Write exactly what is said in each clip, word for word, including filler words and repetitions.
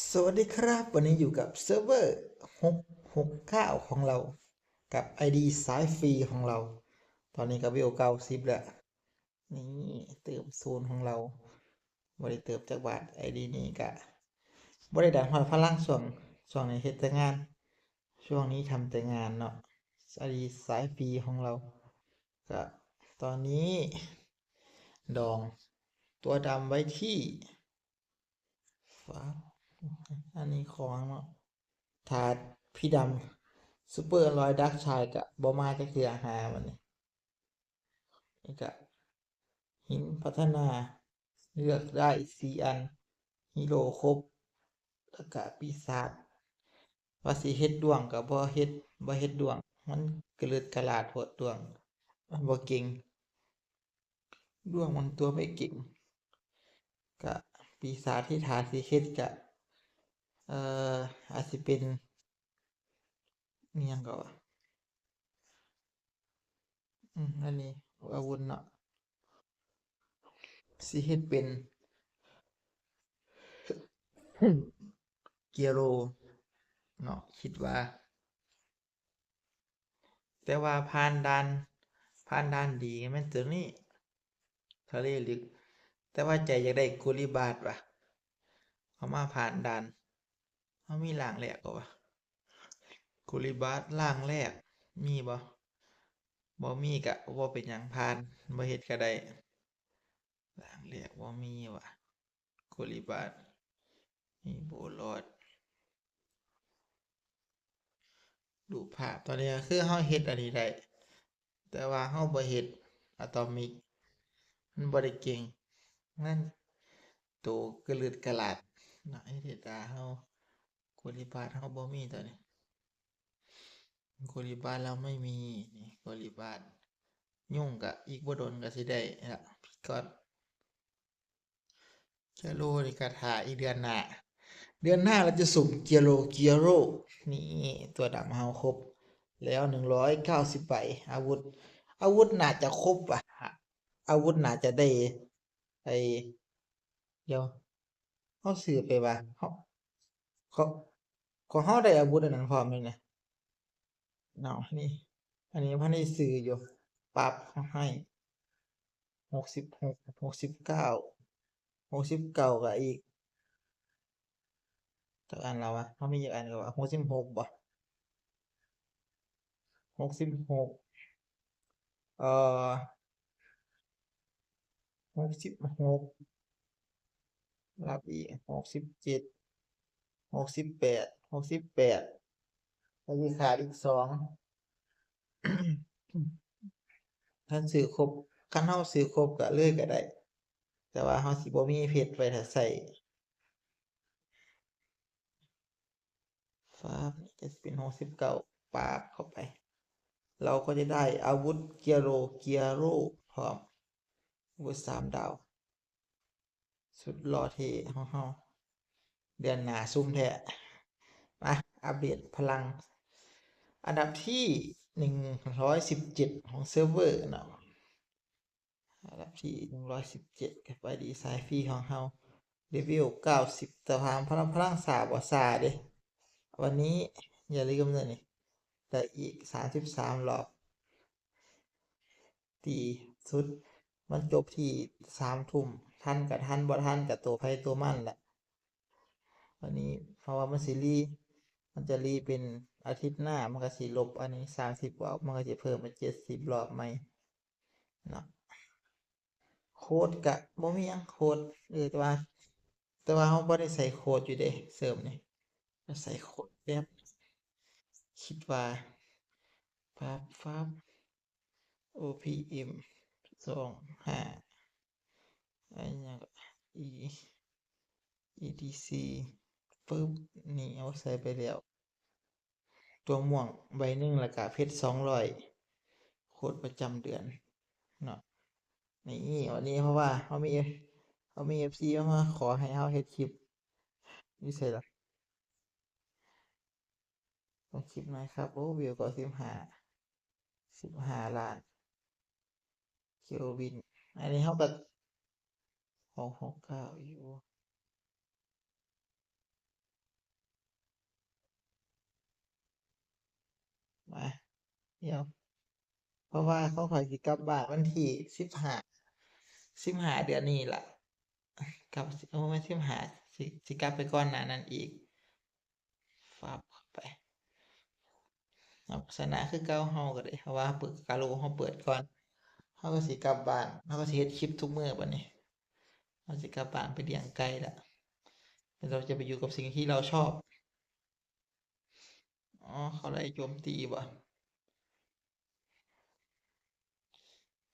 สวัสดีครับ วันนี้อยู่กับเซิร์ฟเวอร์ หกหกเก้า ของเรา กับ ไอดี สายฟรีของเรา ตอนนี้ก็เวล เก้าสิบ แล้ว นี่เติมศูนย์ของเรา บ่ได้เติมจักบาท ไอดี นี้ก็บ่ได้ดังฮอดพลังช่วง ช่วงนี้เฮ็ดแต่งาน ช่วงนี้ทำแต่งานเนาะ ไอดี สายฟรีของเรา ก็ตอนนี้ดองตัวดำไว้ที่ ฟ้า อันนี้ของเนาะ ถาดพี่ดำ ซูเปอร์ร้อย ดาร์กชายก็บ่มาจักเทื่อ หามันนี่ นี่ก็หินพัฒนา เลือกได้สี่อัน ฮีโร่ครบ แล้วก็ปีศาจ ว่าสิเฮ็ดดวงก็บ่เฮ็ด บ่เฮ็ดดวง มันกระเลิดกระลาดโพดดวง มันบ่เก่ง ดวงมันตัวไม่เก่ง ก็ปีศาจที่ถาสิเฮ็ดก็ เอ่อ อาจสิเป็น อิหยังก็ว่า อืม อันนี้อาวุธเนาะ สิเฮ็ดเป็น เกียโรเนาะ คิดว่า แต่ว่าผ่านด่าน ผ่านด่านดีแม่นตัวนี้ ทะเลลึก แต่ว่าใจอยากได้กุลิบาทว่ะ เอามาผ่านด่าน เฮามีร่างแรกบ่วะ กุลิบาทร่างแรก มีบ่ บ่มีก็บ่เป็นหยัง ผ่าน บ่เฮ็ดก็ได้ ร่างแรกบ่มีว่ะ กุลิบาท มีโบลอด รูปภาพ ตอนนี้ก็คือเฮาเฮ็ดอันนี้ได้ แต่ว่าเฮาบ่เฮ็ดอะตอมิก มันบ่ได้เก่ง มันโตกระลืดกระลาดเนาะ เฮ็ดให้ตาเฮา กุลิบาทเฮาบ่มีตอนนี้ กุลิบาทเราไม่มี นี่ กุลิบาท ยุ่งกะอีกบ่โดนก็สิได้ละ ผิดก่อน เกียโรนี่ก็ถ่าอีกเดือนหน้า เดือนหน้าเราจะสุ่มเกียโร เกียโร นี่ ตัวดำเฮาครบ แล้ว หนึ่งร้อยเก้าสิบใบ อาวุธ อาวุธน่าจะครบว่ะ อาวุธน่าจะได้ ไอ้ เดี๋ยว เฮาซื้อไปว่ะ เฮา ของ ของเฮาได้อาวุธอันนั้นพร้อมเลยนะ เนาะ นี่ อันนี้พันได้ซื้ออยู่ ปรับเขาให้ หกสิบหก หกสิบเก้า หกสิบเก้า ก็อีก จักอันแล้ววะ เฮามีจักอันแล้ววะ หกสิบหก บ่ หกสิบหก เอ่อ หกสิบหก รับอีก หกสิบเจ็ด หกสิบแปด หกสิบแปด แล้วสิขาดอีกสอง คันซื้อครบ คันเฮาซื้อครบก็เลยก็ได้ แต่ว่าเฮาสิบ่มีเพชรไว้ถ้าใช้ ฟ้าบ นี่ก็สิเป็น หกสิบเก้า ปาบเข้าไป เราก็จะได้อาวุธเกียโร เกียโร พร้อม อาวุธสามดาว สุดหล่อเท่ของเฮา เดือนหน้าซุ่มแท้ มา อัปเดตพลัง อันดับที่ หนึ่งร้อยสิบเจ็ด ของเซิร์ฟเวอร์เนาะ อันดับที่ หนึ่งร้อยสิบเจ็ด กับ ไอดี สายฟรีของเฮา เลเวล เก้าสิบ แต่ถามพลัง พลังซ่าบ่ซ่าเด้ วันนี้อย่าลืมเด้อนี่ แต่อีก สามสิบสาม รอบ ตีสุด มันจบที่ สามทุ่ม ทันก็ทัน บ่ทันก็ตัวไผตัวมันแหละ วันนี้ เพราะว่ามันสิรี มันจะรีเป็นอาทิตย์หน้า มันก็สิลบอันนี้ สามสิบ รอบ มันก็สิเพิ่มเป็น เจ็ดสิบ รอบใหม่เนาะ โค้ดก็บ่มีหยัง โค้ด เออ แต่ว่า แต่ว่าเฮาบ่ได้ใส่โค้ดอยู่เด้ เซิร์ฟนี่ ก็ใส่โค้ดแบบ คิดว่า ปั๊บ ปั๊บ โอ พี เอ็ม สอง ห้า อันนี้ก็ อี อี ดี ซี ปึ๊บ นี่เอาใส่ไปแล้ว ตัวม่วงใบหนึ่ง แล้วก็เพชร สองร้อย โค้ดประจำเดือนเนาะ นี่ วันนี้เพราะว่าเฮามี เฮามี เอฟซี มาขอให้เฮาเฮ็ดคลิป อยู่ไสล่ะ ลงคลิปหน่อยครับ โอ้ วิวก็ สิบห้า สิบห้า ล้าน เคลวิน อันนี้เฮาก็ หกหกเก้า อยู่ เดี๋ยว เพราะว่าของข้อยสิกลับบ้านวันที่สิบห้า สิบห้าเดือนนี้ล่ะ กลับ โอ้ แม่นสิบห้า สิ สิกลับไปก่อนหน้านั้นอีก ฟับเข้าไป เอาชนะคือเก่า เฮาก็ได้ เพราะว่าเปิด กาโลเฮาเปิดก่อน เฮาก็สิกลับบ้าน เฮาก็สิเฮ็ดคลิปทุกมื้อบัดนี้ เฮาสิกลับบ้านไปเลี้ยงไก่ละ แล้วเราจะไปอยู่กับสิ่งที่เราชอบ อ๋อ เขาไล่โจมตีบ่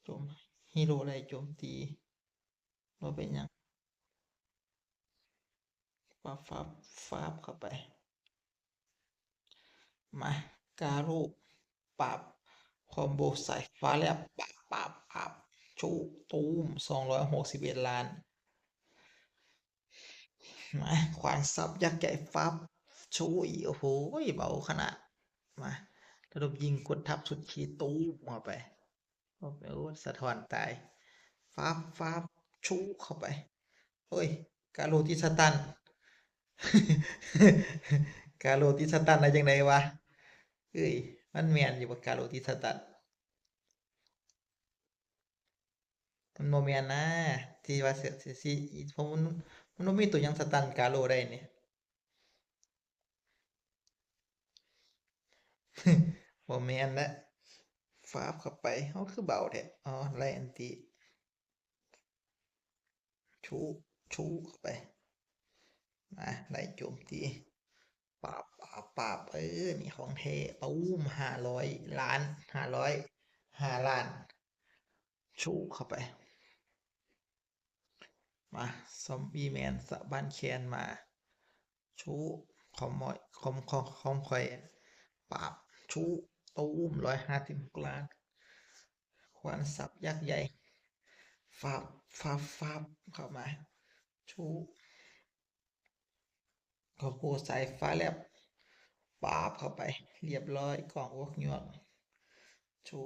โจม ฮีโร่ไล่โจมตี บ่เป็นหยัง ฟับ ฟับ ฟับเข้าไป มา กาโล ปาบ คอมโบสายฟ้าแลบ ปาบ ปาบ ปาบ ชู ตูม สองร้อยหกสิบเอ็ดล้าน มา ขวานสับยักษ์ใหญ่ ฟับ ชูอีก โอ้โห เบาขนาด มา ระดมยิงกดทับสุดขีด ตูมเข้าไป โอ้โห สะท้อนตาย ฟับ ฟับ ชูเข้าไป โอ้ย กาโลติดสตัน กาโลติดสตันได้จังไดวะ เอ้ย มันแม่นอยู่บ่ กาโลติดสตัน มันบ่แม่นนะ ที่ว่าเสือกเสียสิ เพราะมัน มันบ่มีตัวหยังสตันกาโลได้นี่ บ่แม่นละ ฟาบเข้าไป เฮาคือเบาแท้ อ๋อ ไล่อันติ ชู ชูเข้าไป มา ไล่โจมตี ปาบ ปาบ ปาบ เออ นี่ของแท้ ตูม ห้าร้อยล้าน ห้าร้อย ห้าล้าน ชูเข้าไป มา ซอมบี้แมนสะบั้นแขนมา ชู คอมมอย คอม คอม คอมคอย ปาบ ชู ตูม ร้อยห้าสิบล้าน ขวานสับยักษ์ใหญ่ ฟาบ ฟาบ ฟาบ เข้ามา ชู คอมโบสายฟ้าแลบ ปาบเข้าไป เรียบร้อย กล่องอกยวก ชู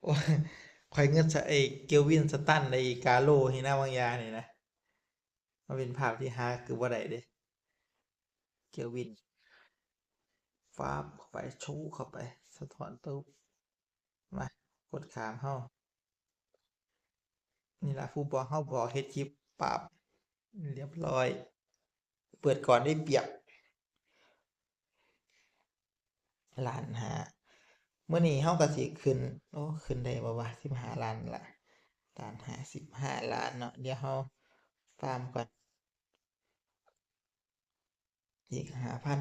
โอ้ย ข่อยเงินสะ ไอ้เกลวินสตันไอ้กาโลนี่นะ บางอย่างนี่นะ มันเป็นภาพที่หาคือบ่ได้เด้ เกลวิน ฟาบเข้าไป ชูเข้าไป สะท้อนตู้ มา กดข้ามเฮา นี่ล่ะ ผู้บอกเฮาบอกเฮ็ดคลิป ปาบ เรียบร้อย เปิดก่อนได้เปรียบ ล้านห้า มื้อนี้เฮาก็สิขึ้น โอ้ ขึ้นได้บ่วะ สิบห้าล้านละ ล้านห้า สิบห้าล้านเนาะ เดี๋ยวเฮาฟาร์มก่อน อีกห้าพัน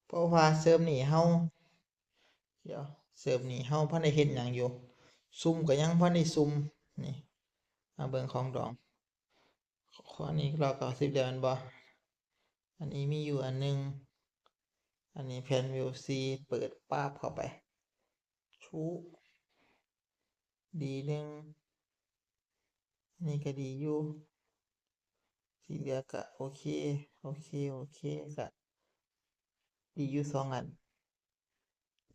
เพราะว่าเซิร์ฟนี้เฮา เดี๋ยว เซิร์ฟนี้เฮาพันได้เฮ็ดหยังอยู่ ซุ่มก็ยังพันได้ซุ่ม นี่ มาเบิ่งของดอง ข้อนี้ร้อยเก้าสิบแล้วแม่นบ่ อันนี้มีอยู่อันหนึ่ง อันนี้แผ่นวิวซี เปิดป๊าบเข้าไป ชู ดีหนึ่ง อันนี้ก็ดีอยู่ ที่เหลือก็โอเค โอเค โอเค ก็ดีอยู่สองอัน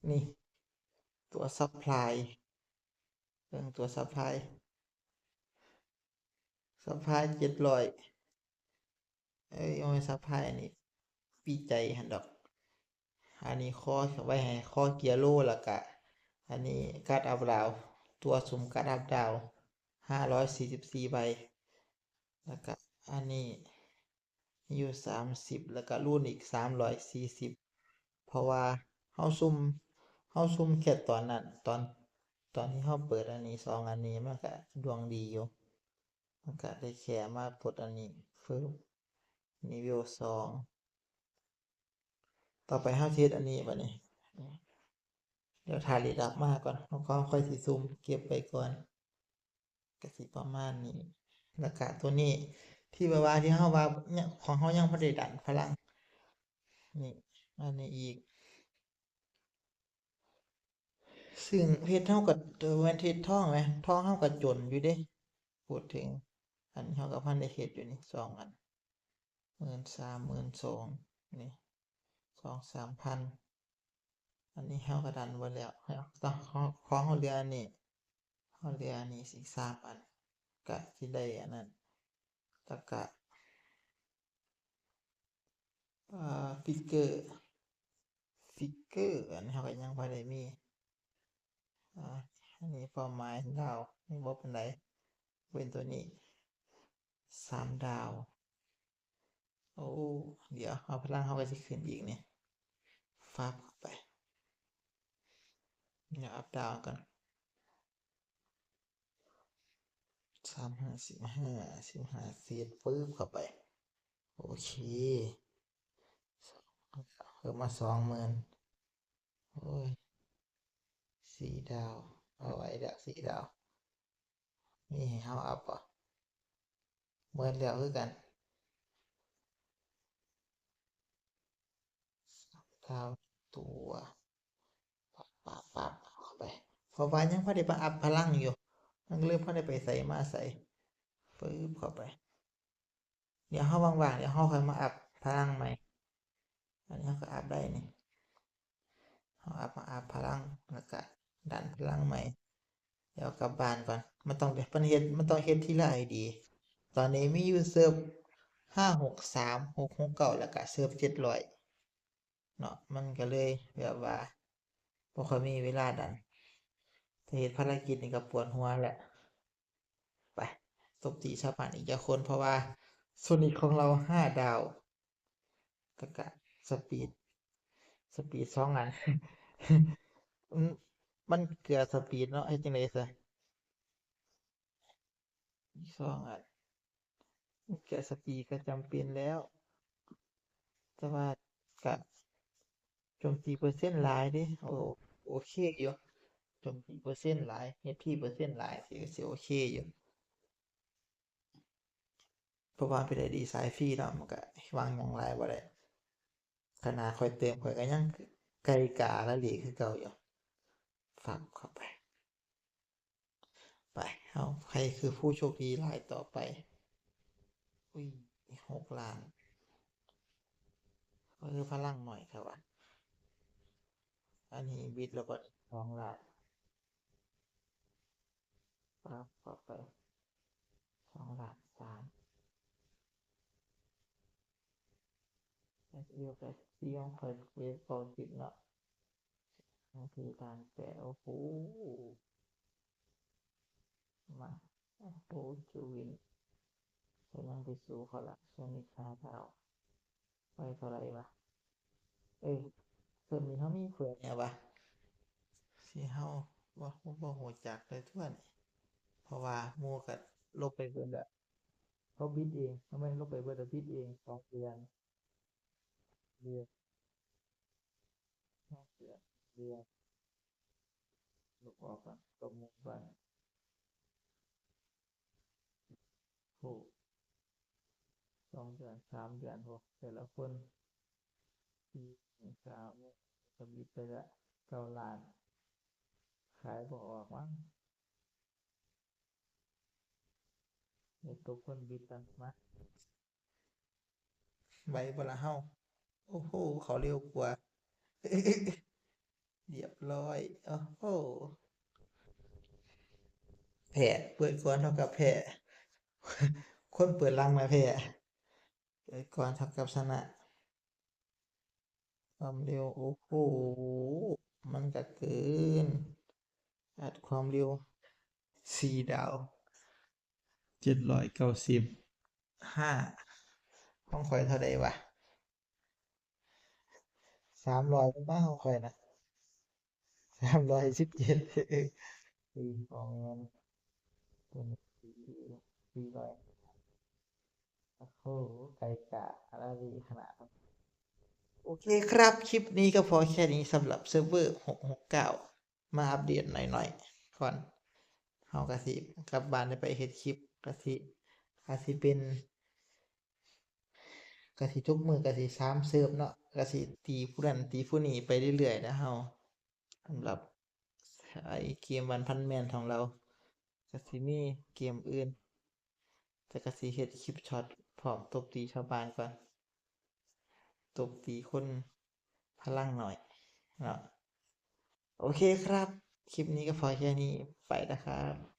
นี่ ตัวซัพพลาย เบิ่งตัวซัพพลาย ซัพพลายเจ็ดร้อย เอ้ย โอ้ย ซัพพลายอันนี้ ปีใจหั่นดอก อันนี้คอไว้ให้คอเกียร์โล แล้วก็ อันนี้การ์ดอัพดาว ตัวซุ่มการ์ดอัพดาว ห้าร้อยสี่สิบสี่ใบ แล้วก็อันนี้ มีอยู่สามสิบ แล้วก็รูนอีกสามร้อยสี่สิบ เพราะว่าเฮาซุ่ม เฮาซุ่มแค่ตอนนั้น ตอน ตอนที่เฮาเปิดอันนี้สองอันนี้ มันก็ดวงดีอยู่ มันก็ได้แค่มาปลดอันนี้ ฟึบ นี่เวลสอง ต่อไปเฮาสิเฮ็ดอันนี้บัดนี้ เดี๋ยวถ่ายรีดับมาก่อน เฮาก็ค่อยสิซุ่มเก็บไปก่อน ก็สิประมาณนี้ แล้วก็ตัวนี้ ที่แบบว่าที่เฮาว่าเนี่ย ของเฮายังบ่ได้ดันพลัง นี่ อันนี้อีก ซึ่งเพชรเฮาก็ เออ แม่นเพชรทองแหม ทองเฮาก็จนอยู่เด้ พูดถึง อันนี้เฮาก็พันได้เฮ็ดอยู่นี่ สองอัน หมื่นสาม หมื่นสอง นี่ สองสามพัน อันนี้เฮาก็ดันเบิดแล้ว เฮาต้อง ของ ของเฮาเหลืออันนี้ เฮาเหลืออันนี้อีกสามอัน ก็สิได้อันนั้น แล้วก็ เอ่อ ฟิกเกอร์ ติ๊กเกอร์ อันนี้เฮาก็ยังบ่ได้มี อ่า อันนี้เป้าหมายดาว นี่บ่ปานใด เป็นตัวนี้ สามดาว โอ้ เดี๋ยว เอาพลังเฮาก็สิขึ้นอีกนี่ ฟับเข้าไป เดี๋ยวอัพดาวก่อน สามห้า สิบห้า สิบห้า เซตปึ๊บเข้าไป โอเค เพิ่มมา สองหมื่น โอ้ย สี่ดาว เอาไว้แล้ว สี่ดาว มีให้เฮาอัพบ่ เมิดแล้วคือกัน สามดาวตัว ปั๊บ ปั๊บ ปั๊บ เข้าไป เพราะว่ายังบ่ได้ไปอัพพลังอยู่ มันก็เลยบ่ได้ไปใส่มาใส่ ปึ๊บ เข้าไป เดี๋ยวเฮาว่างๆ เดี๋ยวเฮาค่อยมาอัพพลังใหม่ อันนี้เฮาก็อัพได้นี่ เฮาอัพ มาอัพพลัง แล้วก็ดันพลังใหม่ เดี๋ยวกลับบ้านก่อน มันต้อง มันเฮ็ด มันต้องเฮ็ดทีละไอดี ตอนนี้มีอยู่เซิร์ฟ ห้าหกสาม หกหกเก้า แล้วก็เซิร์ฟ เจ็ดร้อย เนาะ มันก็เลยแบบว่า บ่ค่อยมีเวลาดัน ถ้าเฮ็ดภารกิจนี่ก็ปวดหัวแหละ ไป ตบตีชาวบ้านอีกจักคน เพราะว่าโซนิกของเรา ห้าดาว แล้วก็สปีด สปีด สองอัน อืม มันเกลือสปีดเนาะ เฮ็ดจั่งใดซะ อีกสองอัน เกลือสปีดก็จำเป็นแล้ว แต่ว่าก็โจมตีเปอร์เซ็นต์หลายเด้ โอ้ โอเคอยู่ โจมตีเปอร์เซ็นต์หลาย เอชพีเปอร์เซ็นต์หลาย สิ สิโอเคอยู่ เพราะว่าเป็นไอดีสายฟรีเนาะ มันก็วางหยังหลายบ่ได้ ขนาดข้อยเติมข้อยก็ยังไกลกาละหลีคือเก่าอยู่ ฟับเข้าไป ไป เอา ใครคือผู้โชคดีรายต่อไป อุ้ย หกล้าน เออ พลังหน่อยครับวะ อันนี้บิดแล้วก็ สองล้าน ปั๊บเข้าไป สองล้านสาม เอสเอล กับซีของข้อย เวฟเก้าสิบเนาะ บางทีการแปะ โอ้โห มา โอ้โห จูวิน ข้อยยังไปสู้เขาละ ช่วงนี้คาดาว ไปเท่าไหร่วะ เอ้ย เพิ่มนี้เขามีเผื่อแหน่วะ สิเฮาบ่ บ่ บ่ฮู้จักเลยทั่วนี่ เพราะว่าหมู่ก็ลบไปเบิดแล้ว เขาบิดเอง เขาไม่ได้ลบไปเบิด แต่บิดเอง สองเดือน เดือน สองเดือน เดือน ลบออกก่อน ลบหมู่ก่อน โอ้ สองเดือน สามเดือน โอ้ แต่ละคน สี่ สาม ก็บิดไปละ เก้าล้าน ขายบ่ออกมั้ง เดี๋ยวตกคนบิดกันมา ไหวบ่ล่ะเฮา โอ้โห เขาเร็วกว่า เรียบร้อย โอ้โห แพ้ เปิดก่อนเท่ากับแพ้ คนเปิดหลังนะแพ้ เปิดก่อนเท่ากับชนะ ความเร็ว โอ้โห มันก็เกิน อัดความเร็ว สี่ดาว เจ็ดร้อยเก้าสิบห้า ของข้อยเท่าใดวะ สามร้อย เป็นบ้าของข้อยนะ สามร้อยสิบเจ็ด เออ ของเงิน ตัวนี้ สี่ร้อย โอ้โห ไกลกะอะไรดีขนาดนั้น โอเคครับ คลิปนี้ก็พอแค่นี้สำหรับเซิร์ฟเวอร์ หกหกเก้า มาอัปเดตหน่อยๆ ก่อน เฮาก็สิกลับบ้านได้ไปเฮ็ดคลิป ก็สิ อาจสิเป็น ก็สิทุกมื้อก็สิสามเซิร์ฟเนาะ ก็สิตีผู้นั้นตีผู้นี้ไปเรื่อยๆ นะเฮา สำหรับไอ้เกมวันพันแมนของเรา ก็สิมีเกมอื่น แต่ก็สิเฮ็ดคลิปช็อตพร้อมตบตีชาวบ้านก่อน ตบตีคนพลังหน่อยเนาะ โอเคครับ คลิปนี้ก็พอแค่นี้ ไปแล้วครับ